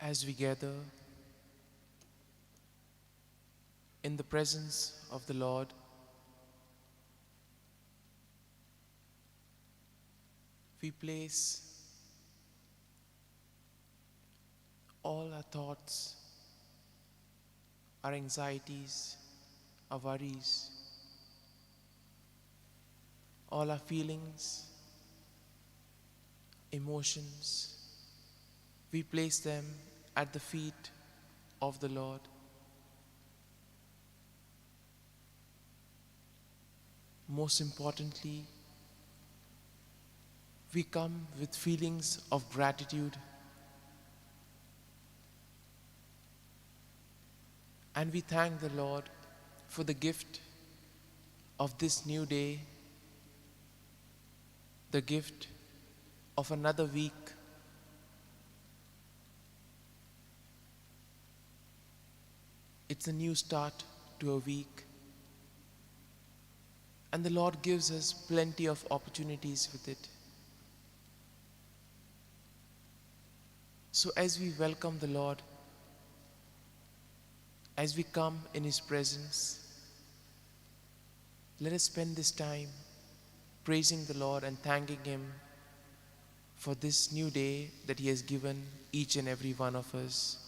As we gather in the presence of the Lord, we place all our thoughts, our anxieties, our worries, all our feelings, emotions, we place them at the feet of the Lord. Most importantly, we come with feelings of gratitude and we thank the Lord for the gift of this new day, the gift of another week. It's a new start to a week, and the Lord gives us plenty of opportunities with it. So as we welcome the Lord, as we come in His presence, let us spend this time praising the Lord and thanking Him for this new day that He has given each and every one of us.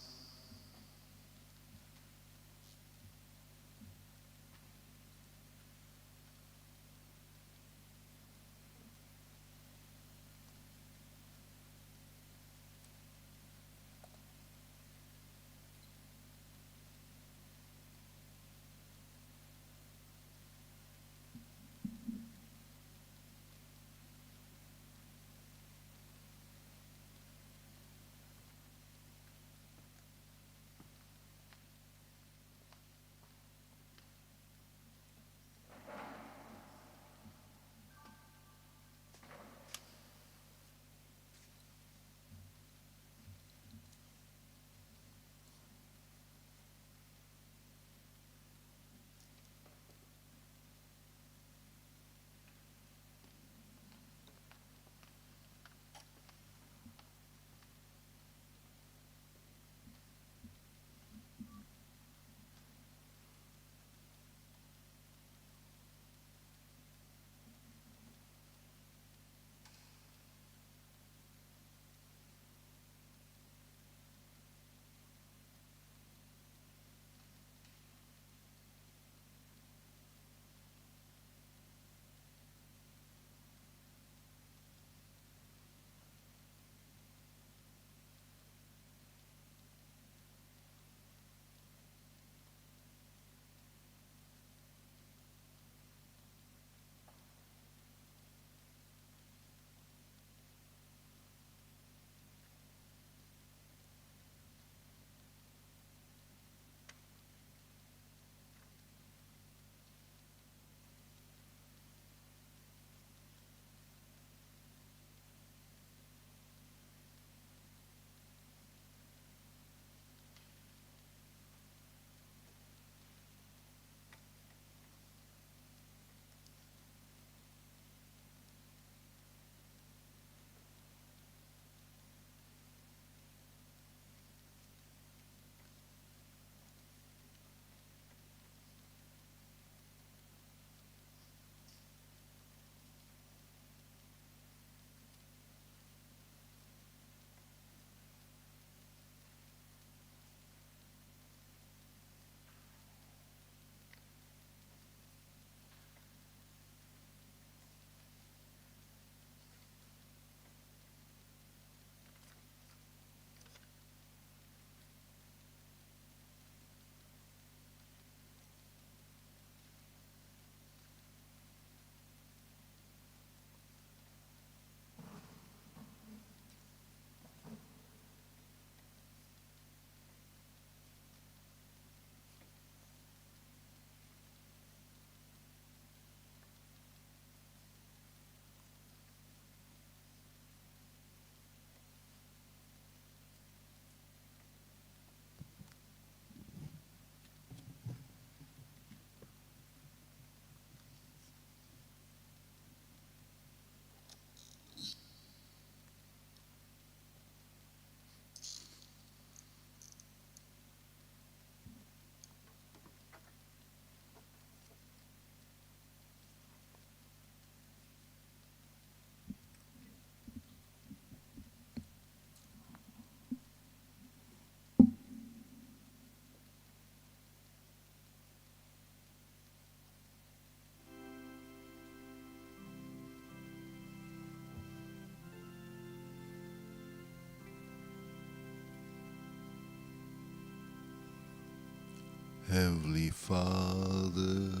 Heavenly Father,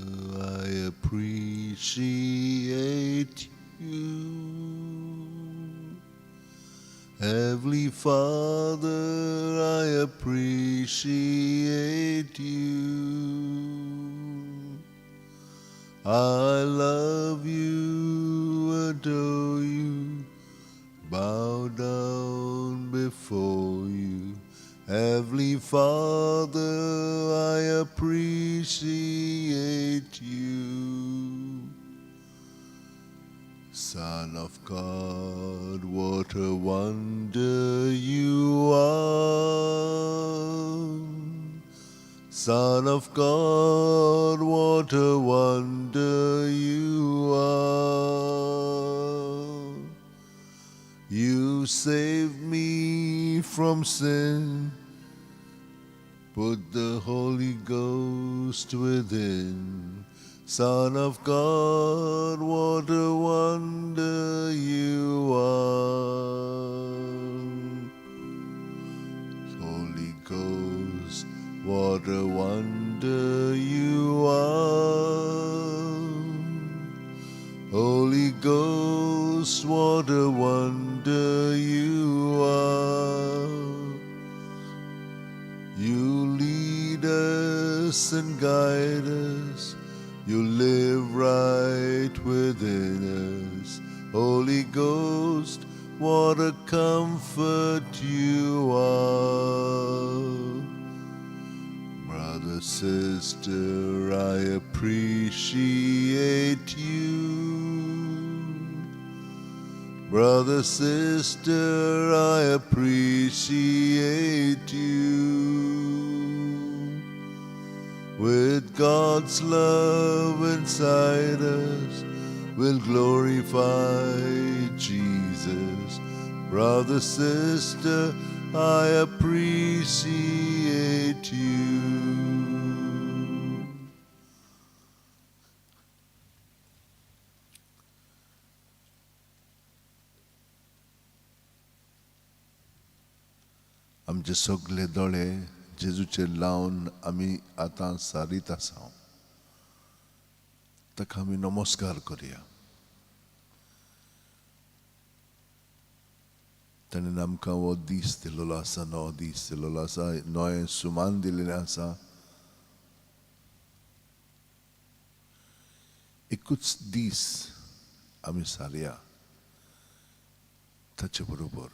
I appreciate you. Heavenly Father, I appreciate you. I love you, adore you, bow down before you. Heavenly Father, I appreciate you. Son of God, what a wonder you are. Son of God, what a wonder you are. You saved me from sin, put the Holy Ghost within. Son of God, what a wonder you are. Holy Ghost, what a wonder you are. Holy Ghost, what a wonder you are. You lead us and guide us. You live right within us. Holy Ghost, what a comfort you are. Brother, sister, I appreciate you. Brother, sister, I appreciate you. With God's love inside us, we'll glorify Jesus. Brother, sister, I appreciate you. आमचे सगळे दोळे जेजूचेर लावन आमी आतां सारीत आसा, ताका आमी नमस्कार करया. ताणें आमकां हो दीस दिल्लो आसा, नवो दीस दिल्लो आसा, नवें सुमान दिल्लें आसा. एकूच दीस आमी सारया ताचे बरोबर.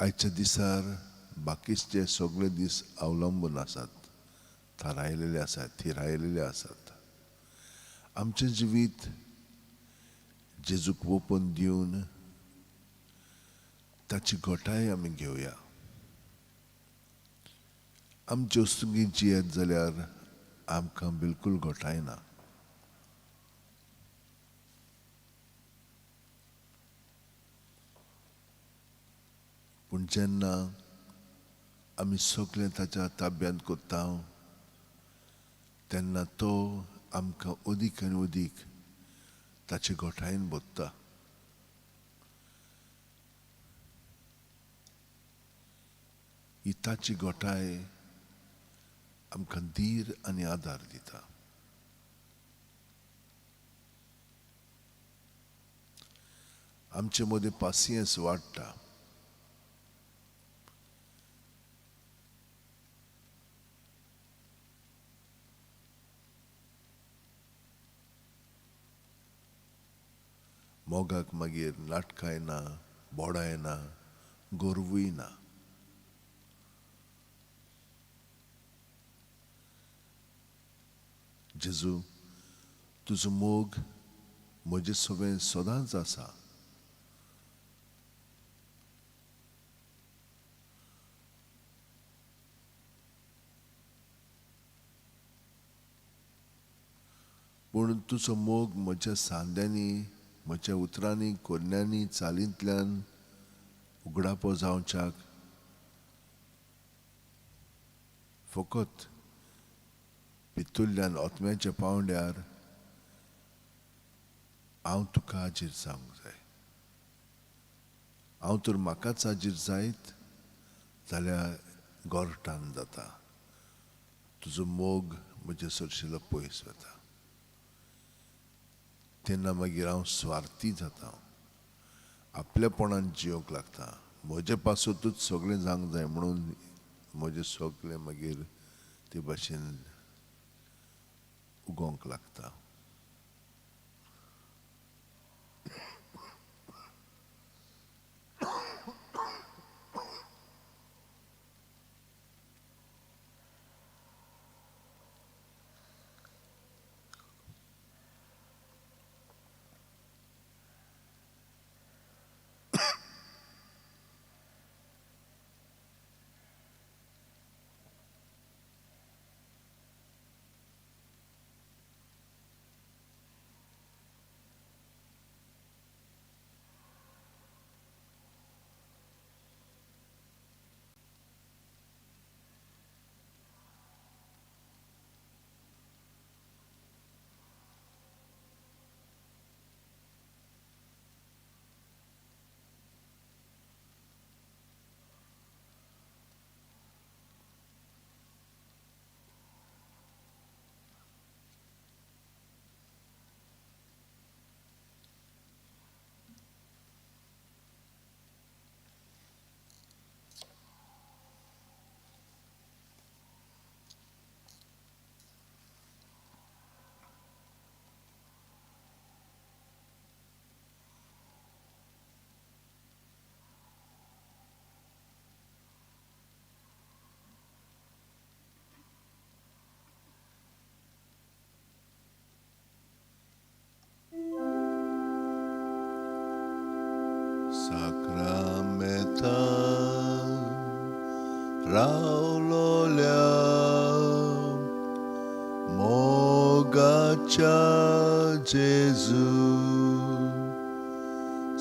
आयच्या दिसार बाकीचे सगळे दीस अवलंबून आसात, थारायलेले आसात, थिरायलेले आसात. आमचें जिवीत जेजूक ओपन दिवन ताची घटाय आमी घेवया. आमचे वस्तुंगी जियेत जाल्यार आमकां बिलकूल घटाय ना. पूण जेन्ना आमी सगळें ताच्या ताब्यांत करता तेन्ना तो आमकां अदीक आनी अदीक ताचे घटायेन भरता. ही ताची घटाय आमकां धीर आनी आदार दिता. आमचे मदीं पासियेंस वाडटा. मोगाक मागीर नाटकांय ना, बोडाय ना, गोरवूय ना. जेजू, तुजो मोग म्हजे सवें सदांच आसा. पूण तुजो मोग म्हज्या सांद्यांनी, म्हज्या उतरांनी, कोरण्यांनी, चालींतल्यान उगडापो जावच्याक फकत भितुल्ल्यान आत्म्याच्या पांवड्यार हांव तुका हाजीर जावंक जाय. हांव तर म्हाकाच हाजीर जायत जाल्यार गोरटान जाता, तुजो मोग म्हज्या सरशिलो पयस वता. तेन्ना मागीर हांव स्वार्थी जाता, आपलेपणान जिवंक लागता, म्हजे पासतूच सगळें जावंक जाय म्हणून म्हजें सगळें मागीर ते भाशेन उगोवंक लागता. Sacramentan रावलोल्या मोगाच्या जेजू,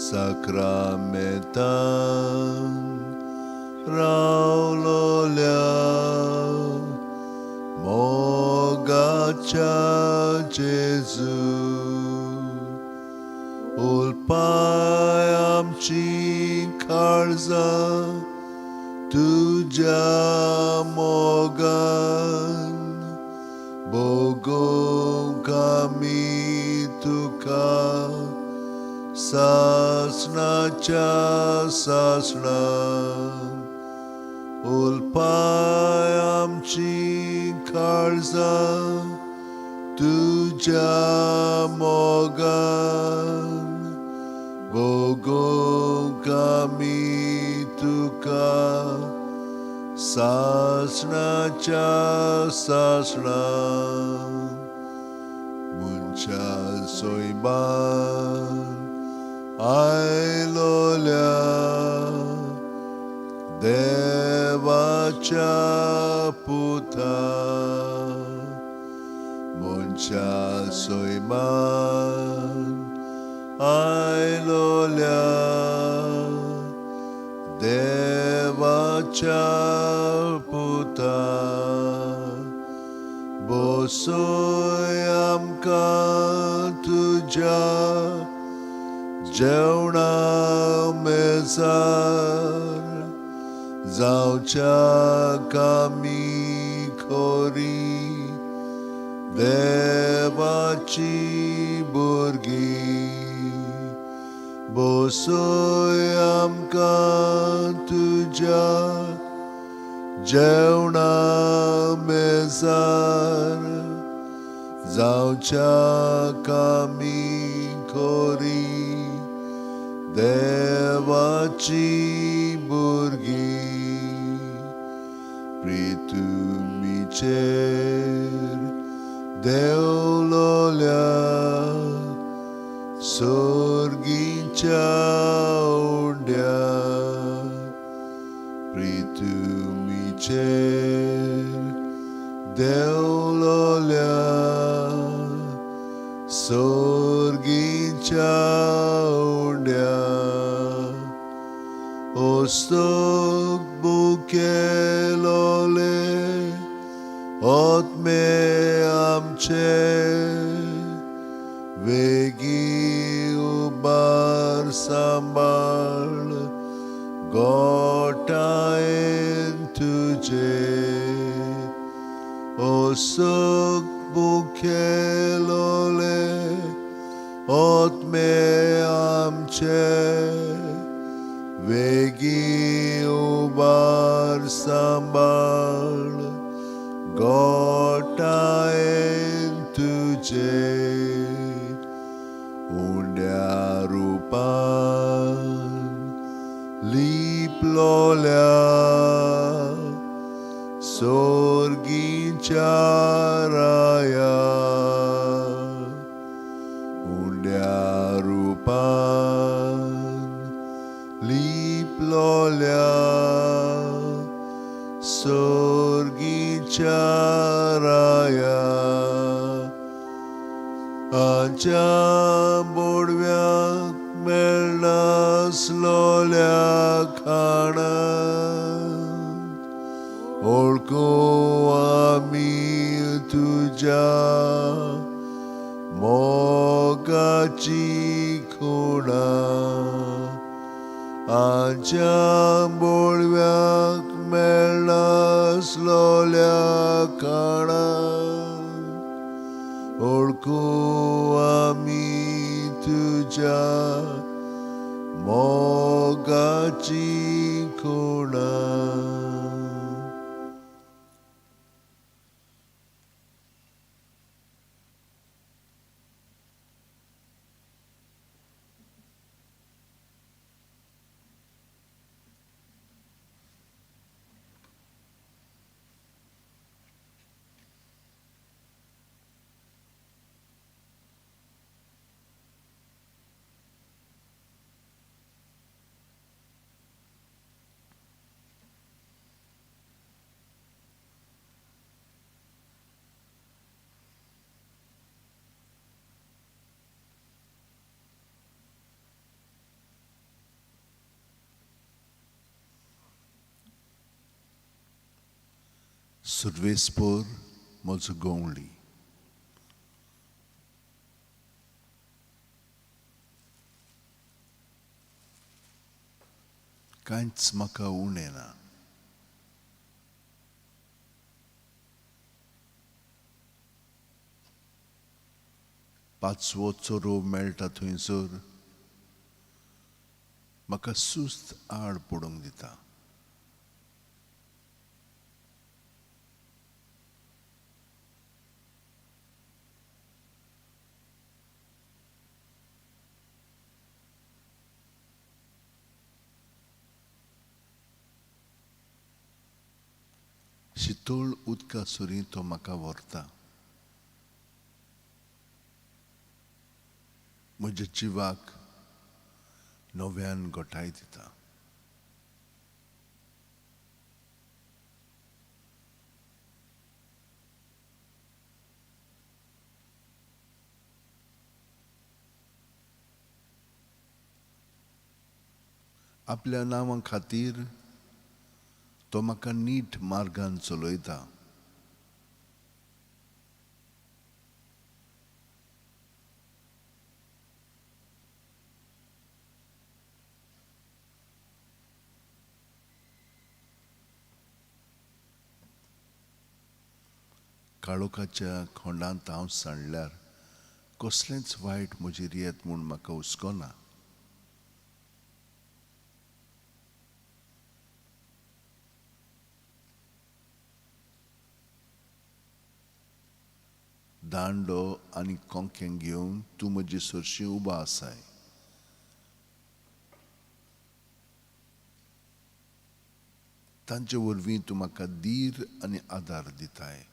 साक्रामेंतान रावलोल्या मोगाच्या जेजू, उलपाय आमची काळजां तुज्या मोगान, भोगोवंक आमी तुका सासणाच्या सासणान, उलपाय आमची काळजां तुज्या मोगान, भोगोवंक आमी तुका सासणाच्या सासणान. मनशा सोयबान आयलोल्या देवाच्या पुता, मनशा सोयबान आयलोल्या देवाच्या पुता, बसय आमकां तुज्या जेवणा मेजार, जावच्याक आमी खोरी देवाची भुरगीं, बसय आमकां तुज्या जेवणा मेजार, जावच्याक आमी खोरी देवाची भुरगीं. प्रितुमीचेर देवलोल्या सोर्गीच्या उंड्या, प्रितुमीचेर देवलोल्या सोर्गीच्या उंड्या, ओस्तोक बुकेलोले आत्मे आमचे, वेगी उबार सांबाळ गोटायेन तुजे असक मुखेलोले आत्मे आमचे वेगीं उबार सांबाळ गोटायेन तुजे उंड्या रुपान लिपलोल्या सोर्गीच्या राया उंड्या रुपान लिपलोल्या सोर्गीच्या राया आमच्या बोडव्याक मेळनासलोल्या खाणाक ओळखूं आमी तुज्या मोगाची खुणा आमच्या बोडव्याक मेळनासलोल्या खाणाक ओळखूं आमी तुज्या मोगाची खुणा. सुर्वेस्पोर म्हजो गवळी कांयच म्हाका उणें ना. पांचवो चोरो मेळटा थंयसर म्हाका सुस्त आड पडूंक दिता. शितोळ उदका सुरी तो म्हाका व्हरता. म्हज्या जिवाक नव्यान गोठाय दिता. आपल्या नांवा खातीर तो म्हाका नीट मार्गान चलयता. काळोखाच्या खोंडांत हांव सांडल्यार कसलेंच वायट म्हजेर येत म्हूण म्हाका हुस्को ना. दांडो आनी कोंकें घेवन तूं म्हजे सरशीं उबो आसाय. तांचे वरवीं तूं म्हाका धीर आनी आदार दिताय.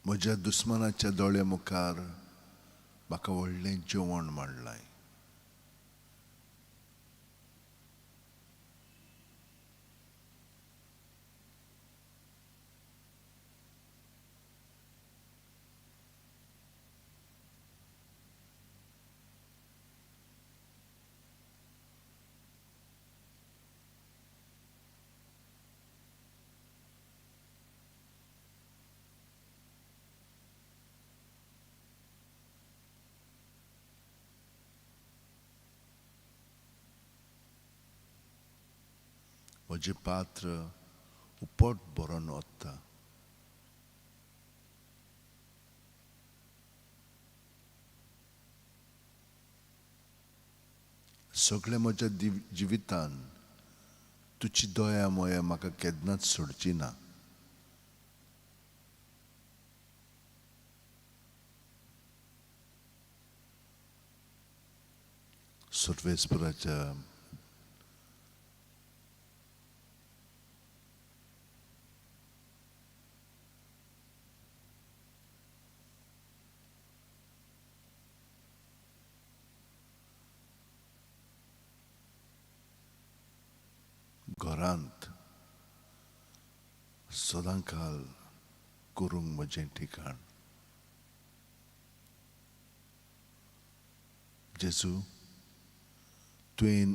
म्हज्या दुस्मानाच्या दोळ्या मुखार म्हाका व्हडलें जेवण मांडलां. म्हजें पात्र उपट भरून वता. सगळें म्हज्या जिवितान तुजी दया मोया म्हाका केन्नाच सोडची ना. सर्वेस्पराच्या घरांत सदांकाल करूंक म्हजें ठिकाण. जेजू, तुवें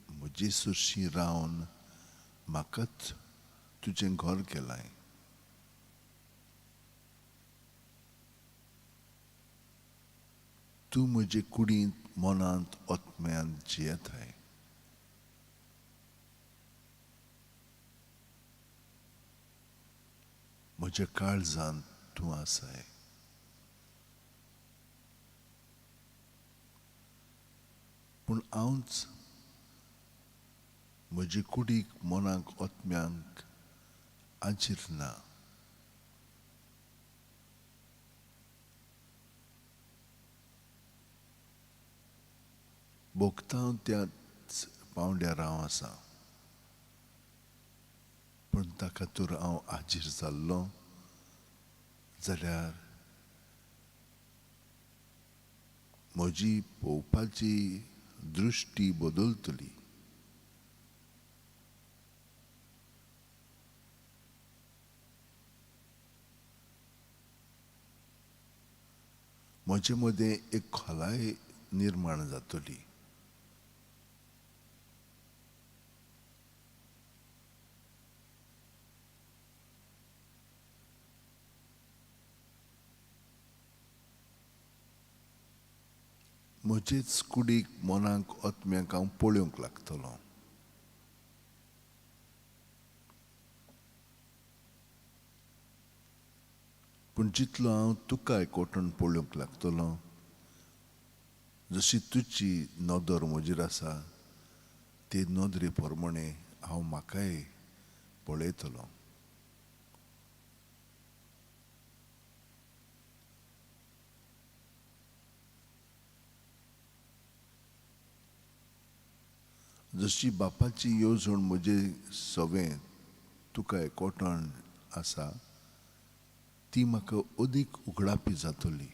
म्हजे सरशी रावन म्हाकाच तुजें घर केलां. तूं म्हजे कुडींत, मनांत, आत्म्यांत जियेताय. म्हज्या काळजांत तूं आसाय. पूण हांवच म्हजे कुडीक, मनाक, आत्म्यांक आजीर ना. भोगता त्याच पांवड्यार हांव आसा, पूण ताका तर हांव आजीर जाल्लो जाल्यार म्हजी पळोवपाची दृश्टी बदलतली. म्हजे मदें एक खोलाय निर्माण जातली. म्हजेच कुडीक, मनाक, आत्म्याक हांव पळोवंक लागतलो. पूण जितलो हांव तुका एकवटून पळोवंक लागतलो, जशी तुजी नदर म्हजेर आसा ते नदरे प्रमाणे हांव म्हाकाय पळयतलो. जशी बापाची येवजण म्हजे सवें तुका एकवटण आसा ती म्हाका अदीक उगडापी जातली.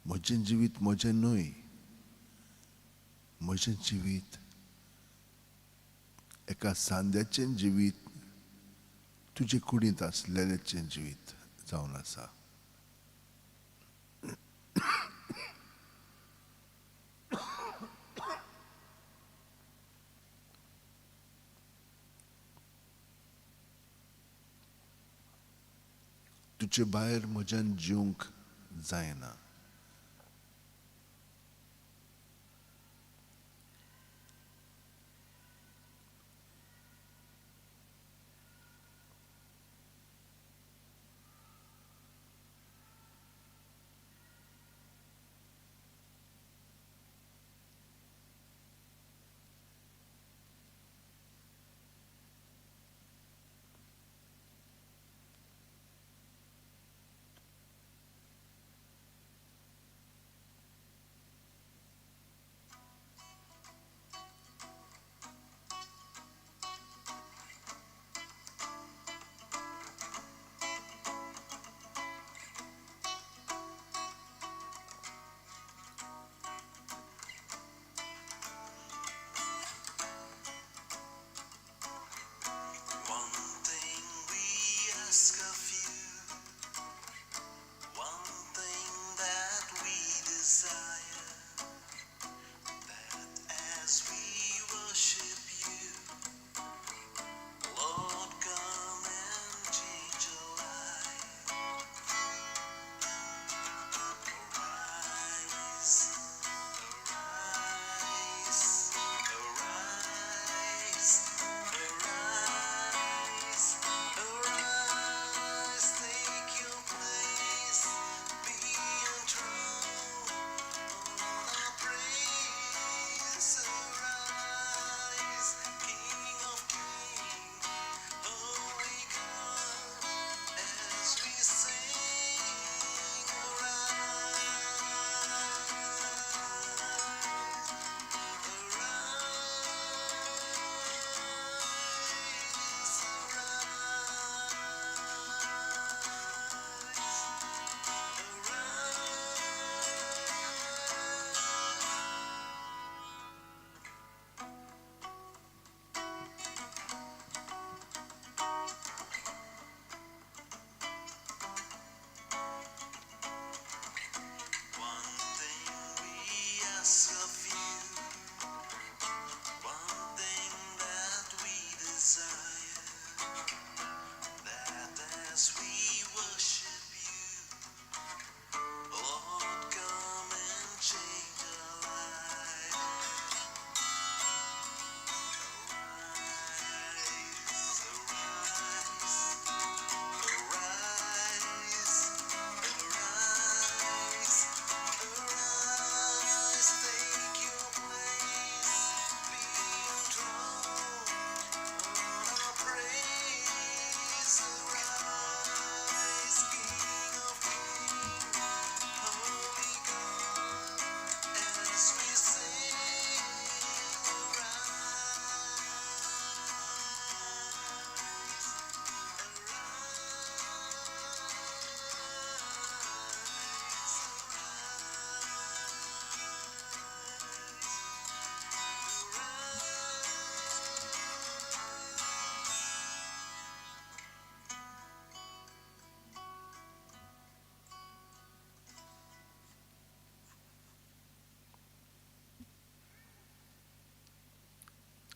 म्हजें जिवीत म्हजें न्हय, म्हजें जिवीत एका सांद्याचें जिवीत, तुजे कुडींत आसलेल्याचें जिवीत जावन आसा. तुजे भायर म्हज्यान जिवंक जायना.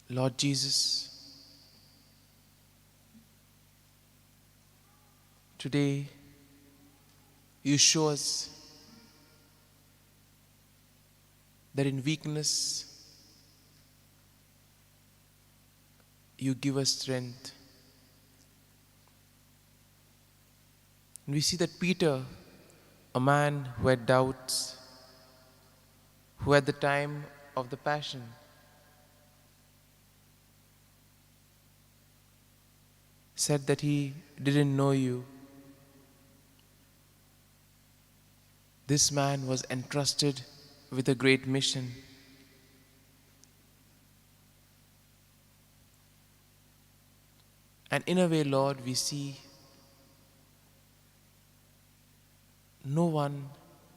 Lord Jesus, today you show us that in weakness you give us strength. And we see that Peter, a man who had doubts, who at the time of the Passion said that he didn't know you. This man was entrusted with a great mission. And in a way, Lord, we see no one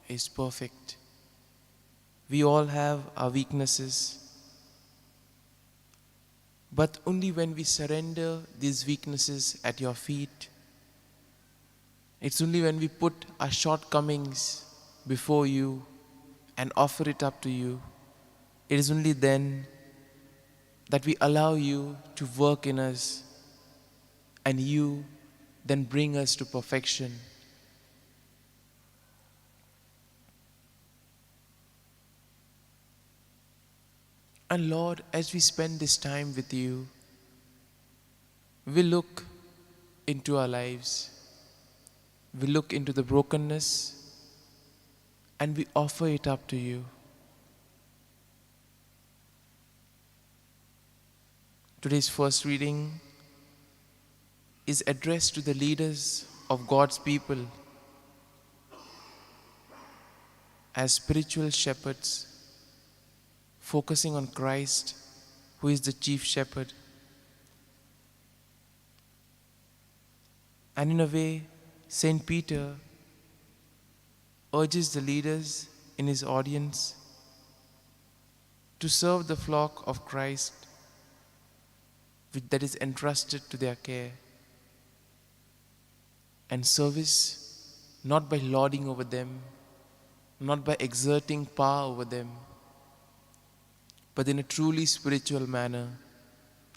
is perfect. We all have our weaknesses. But only when we surrender these weaknesses at your feet, it's only when we put our shortcomings before you and offer it up to you, it is only then that we allow you to work in us and you then bring us to perfection. And Lord, as we spend this time with you, we look into our lives, we look into the brokenness, and we offer it up to you. Today's first reading is addressed to the leaders of God's people as spiritual shepherds, focusing on Christ, who is the chief shepherd. And in a way, St. Peter urges the leaders in his audience to serve the flock of Christ that is entrusted to their care. And service not by lording over them, not by exerting power over them, but in a truly spiritual manner,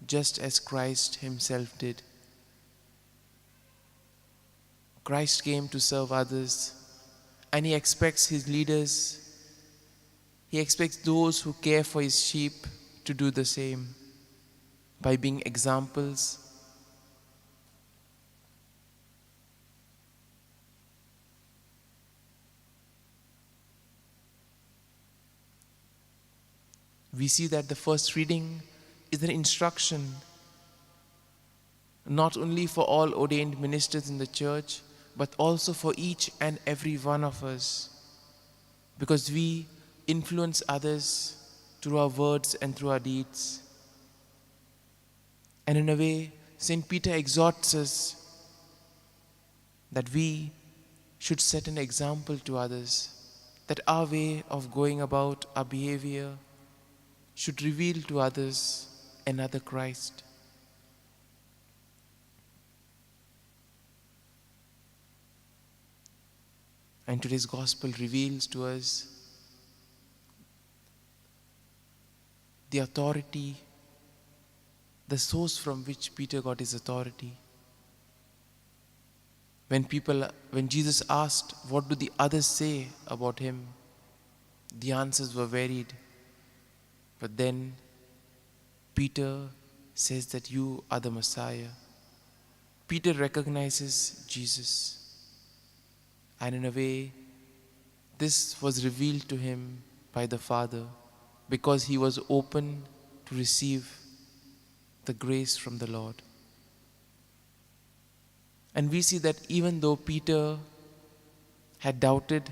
just as Christ himself did. Christ came to serve others, and he expects his leaders, he expects those who care for his sheep to do the same by being examples. We see that the first reading is an instruction not only for all ordained ministers in the church, but also for each and every one of us, because we influence others through our words and through our deeds. And in a way, St. Peter exhorts us that we should set an example to others, that our way of going about our behavior should reveal to others another Christ. And today's gospel reveals to us the authority, the source from which Peter got his authority. When Jesus asked, what do the others say about him? The answers were varied. But then Peter says that you are the Messiah. Peter recognizes Jesus. And in a way, this was revealed to him by the Father because he was open to receive the grace from the Lord. And we see that even though Peter had doubted,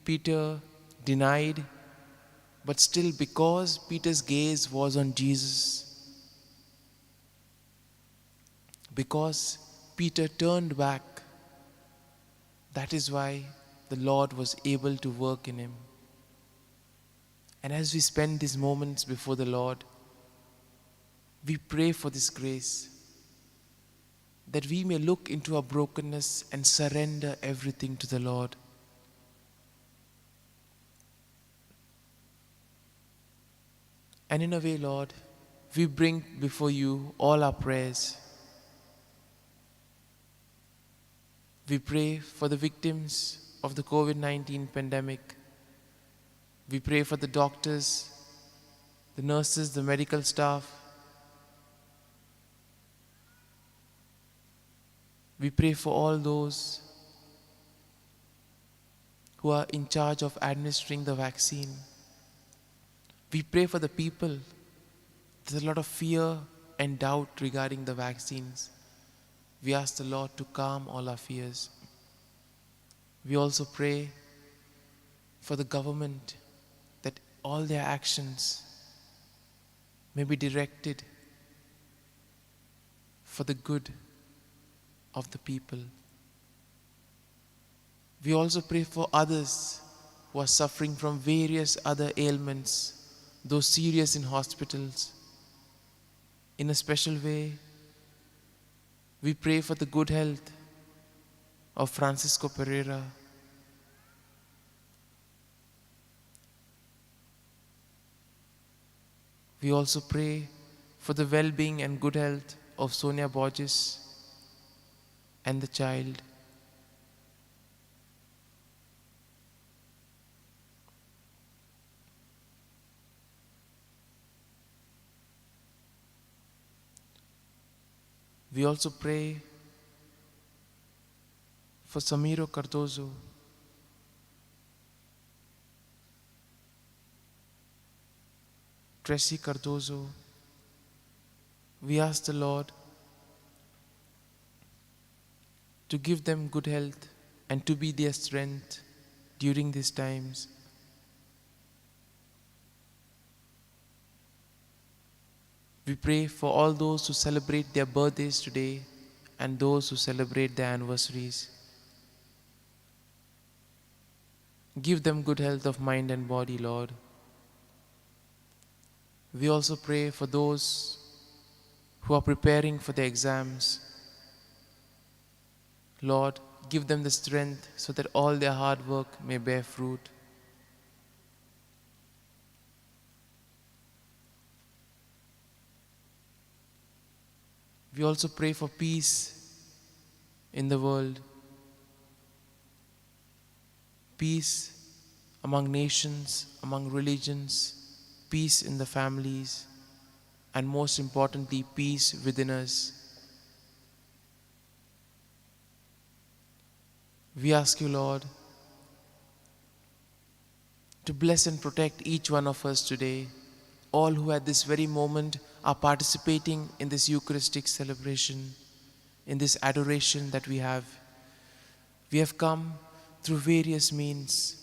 Peter denied, but still because Peter's gaze was on Jesus, because Peter turned back, that is why the Lord was able to work in him. And as we spend these moments before the Lord, we pray for this grace, that we may look into our brokenness and surrender everything to the Lord. And in a way, Lord, we bring before you all our prayers. We pray for the victims of the COVID-19 pandemic. We pray for the doctors, the nurses, the medical staff. We pray for all those who are in charge of administering the vaccine. We pray for the people. There's a lot of fear and doubt regarding the vaccines. We ask the Lord to calm all our fears. We also pray for the government that all their actions may be directed for the good of the people. We also pray for others who are suffering from various other ailments, those serious in hospitals. In a special way, we pray for the good health of Francisco Pereira. We also pray for the well-being and good health of Sonia Borges and the child. We also pray for Samiro Cardozo, Tracy Cardozo. We ask the Lord to give them good health and to be their strength during these times. We pray for all those who celebrate their birthdays today and those who celebrate their anniversaries. Give them good health of mind and body, Lord. We also pray for those who are preparing for their exams. Lord, give them the strength so that all their hard work may bear fruit. We also pray for peace in the world, peace among nations, among religions, peace in the families, and most importantly, peace within us. We ask you, Lord, to bless and protect each one of us today, all who at this very moment are participating in this Eucharistic celebration, in this adoration that we have. We have come through various means.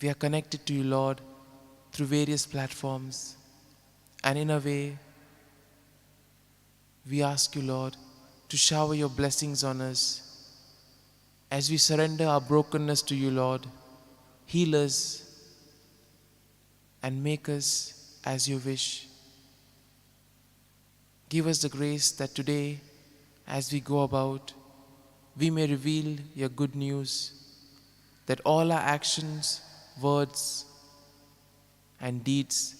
We are connected to you, Lord, through various platforms. And in a way, we ask you, Lord, to shower your blessings on us as we surrender our brokenness to you, Lord. Heal us and make us as you wish. Give us the grace that today, as we go about, we may reveal your good news, that all our actions, words, and deeds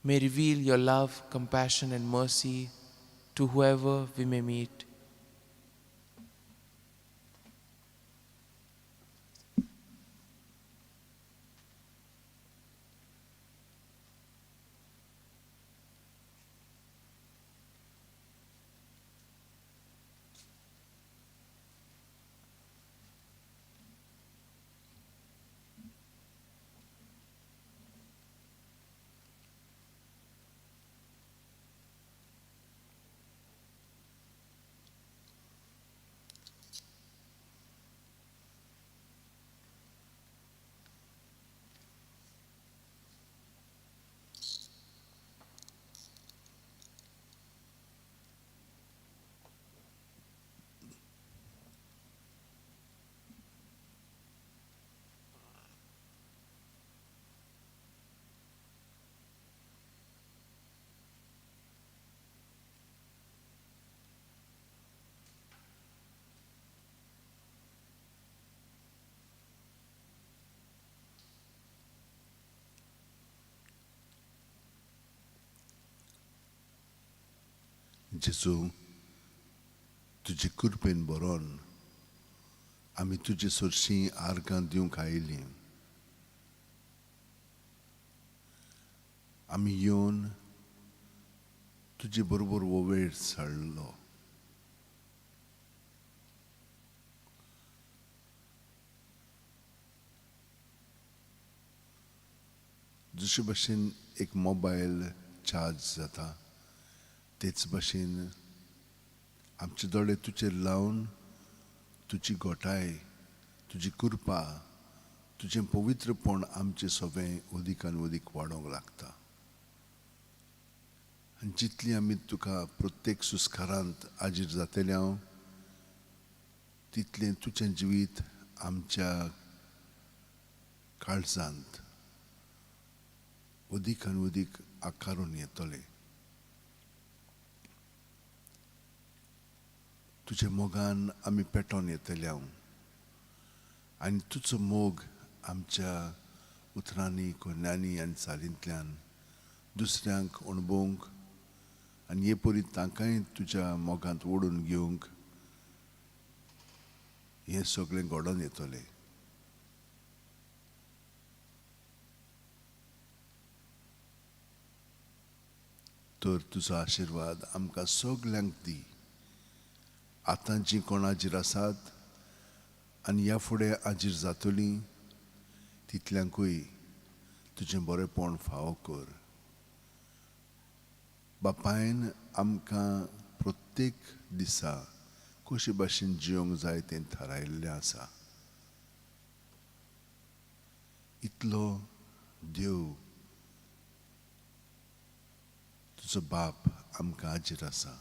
may reveal your love, compassion, and mercy to whoever we may meet. जेजू, तुजे कृपेन बरोवन आमी तुजे सरशीं आर्गां दिवंक आयलीं. आमी येवन तुजे बरोबर हो वेळ सारलो. जशे भशेन एक मोबायल चार्ज जाता तेच भशेन आमचे दोळे तुजेर लावन तुजी गोठाय, तुजी कृपा, तुजें पवित्रपण आमचें सगळें अदीक आनी अदीक वाडोवंक लागता. आनी जितली आमी तुका प्रत्येक सुस्कारांत आजीर जातले हांव तितलें तुजें जिवीत आमच्या काळजांत अदीक आनी अदीक आकारून येतलें. तुज्या मोगान आमी पेटोवन येतले हांव आनी तुजो मोग आमच्या उतरांनी, कोन्यांनी आनी चालींतल्यान दुसऱ्यांक अणभवंक आनी हे परी तांकांय तुज्या मोगांत ओडून घेवंक हें सगळें घडोवन येतलें. तर तुजो आशिर्वाद आमकां सगल्यांक दी. आतां जीं कोण आजीर आसात आनी ह्या फुडें आजीर जातलीं तितल्यांकूय तुजें बरेंपण फावो कर. बापायन आमकां प्रत्येक दिसा कशे भाशेन जिवंक जाय तें थारायिल्लें आसा. इतलो देव तुजो बाप आमकां आजीर आसा.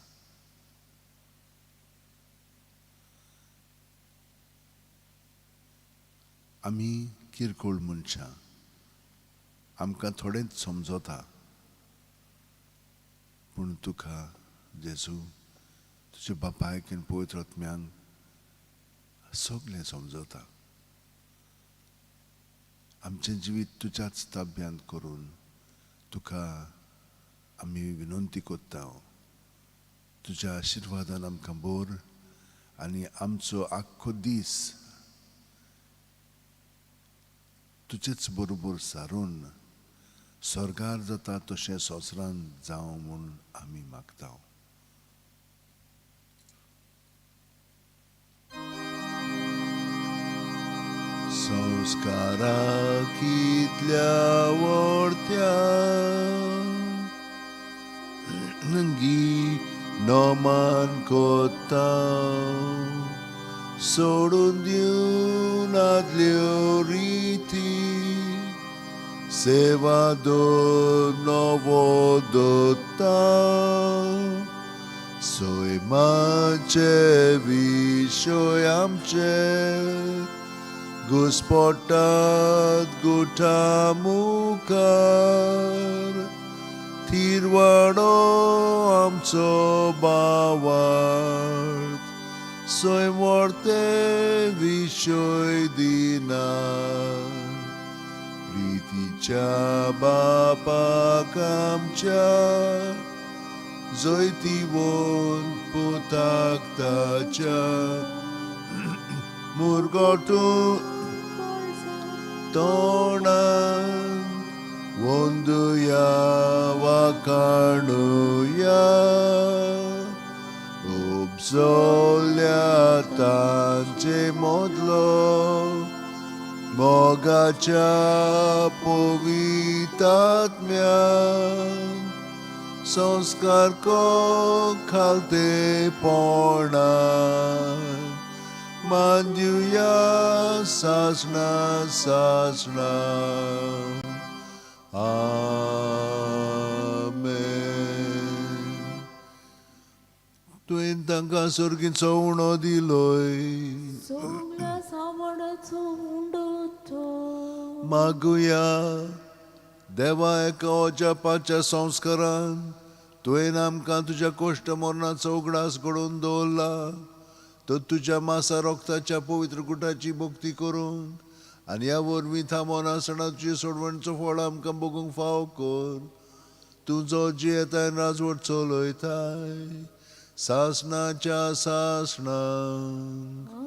आमी किरकोळ मनशां, आमकां थोडेंच समजता, पूण तुका जेजू, तुज्या बापायक आनी पवित्र आत्म्यांक सगळें समजता. आमचें जिवीत तुज्याच ताब्यांत करून तुका आमी विनंती करता. तुज्या आशिर्वादान आमकां बोर आनी आमचो आख्खो दीस तुजेच बरोबर सारून स्वर्गार जाता तशें संवसारांत जावं म्हूण आमी मागता. संस्कारा कितल्या वर्त्या गी नमान कोता सोडून दिवन आदल्यो रिती सेवा दर नवो दत्ता सैमाचे विशय आमचे घुस्पटात गुठा मुखार थिरवाडो आमचो बावार्थ सैम वर्ते विशय दिना प्रितीच्या बापाक आमच्या जैतिवंत पुताक ताच्या मुरगटू तोंडान वंदुया वाकाणुया उपजल्या तांचे मदलो मोगाच्या पवित्र आत्म्यान संस्कार को खालतेपणान मांदिवया सासणा सासणा. आमेन. तुवें तांकां सर्गीचो उणो दिलोय सगळ्या सावडाचो उंडो तो मागुया. देवा, एका अजापाच्या संस्कारान तुवें आमकां तुज्या कोश्ट मरणाचो उगडास घडोवन दवरला, तर तुज्या मासा रोगताच्या पवित्र गुटाची भक्ती करून आनी ह्या वरवीं थांबोन आसतना तुजे सोडवणचो फळ आमकां बगूंक फावो कर. तूं जो जियेताय राजवट चलयताय सासणाच्या सासणाक. आमेन.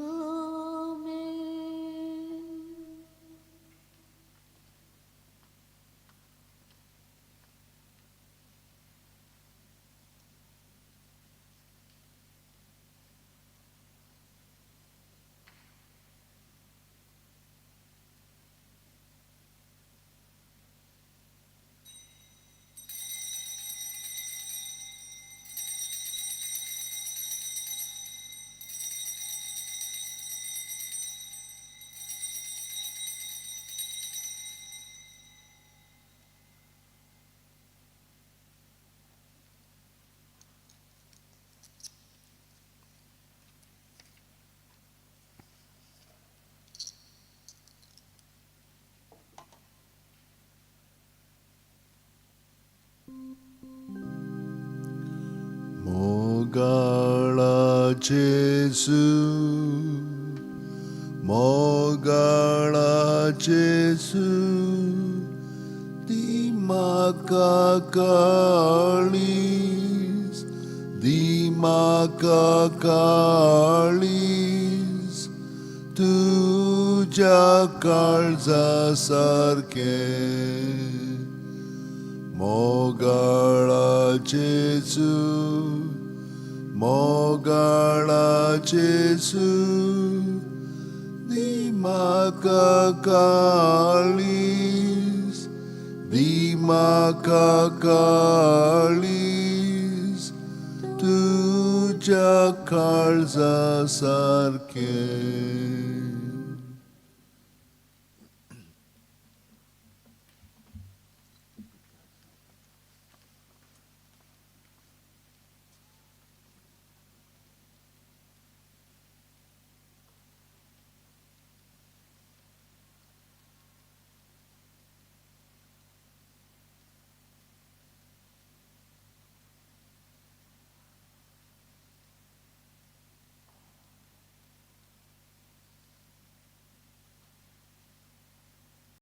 मोगाळा जेजू, मोगाळा जेजू, दी म्हाका काळीज, दी म्हाका काळीज, तुज्या काळजा सारकें. मोगाळा जेजू, मोगाळा जेजू, दी म्हाका काळीज, दी म्हाका काळीज, तुज्या काळजा सारकें.